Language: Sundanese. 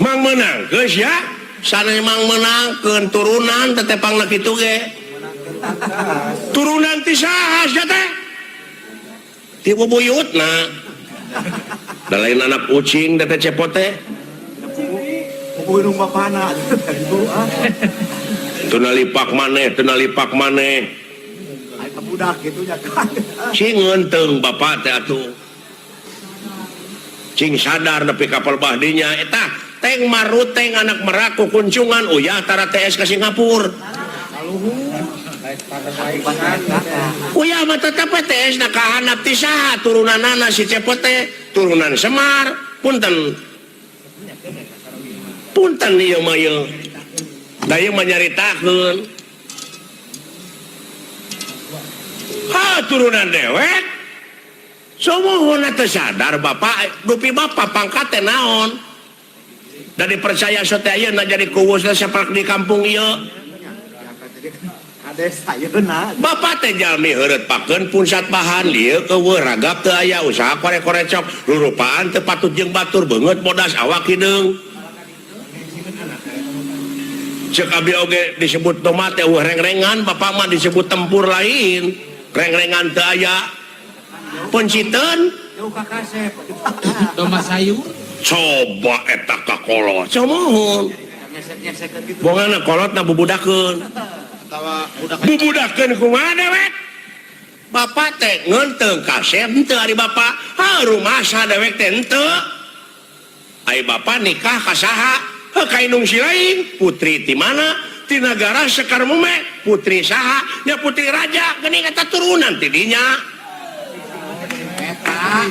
Mang menang geus ya sana mang menangkeun turunan teh tepangna kitu ge. Turunan ti saha sia teh? Ti bubuyutna. Da lain anak ucing teh Cepot teh. Bubuyung bapana. Teu nalipak maneh, teu nalipak maneh. Ai budak kitu nya kan. Cing ngeunteung bapak teh atuh. Cing sadar nepi ka palebah dinya eta teng maruteng anak merak kukuncungan uyah tara TS ka Singapura. Uyah mah tetep TS na kahanap ti saha turunanana si Cepot teh turunan Semar punten. Punten ieu mah ieu. Da ieu mah nyaritakeun. Ha turunan dewek. Sumuhun teu sadar bapak dupi bapak pangkat teh naon. Da dipercaya sote ayeuna jadi kuwus teh sapak di kampung ieu. Kades ayeuna. Bapak teh jalmi heureut pakeun punsat bahan lieu keueuh ragap teu aya usaha korek-korecok rurupaan teu patut jeung batur beungeut bodas awak hideung. Ceuk abdi oge disebut tomat teh eueuh rengrengan bapak mah disebut tempur lain. Rengrengan teu aya. Penciteun Jauh ka kasep. Domba sayur. Coba eta ka kolot. Sumuhun. Ngesek-ngesekeun gitu. Bongana kolotna bubudakeun. Atawa budak Bubudakeun kumaha dewek? Bapak teh ngeunteung kasep henteu ari bapak. Ha rumasa dewek teh henteu. Ai bapak nikah ka saha? Heuh ka indung si lain. Putri ti mana? Ti nagara Sekar Mume. Putri saha? Nya putri raja geuning eta turunan ti dinya. Eta.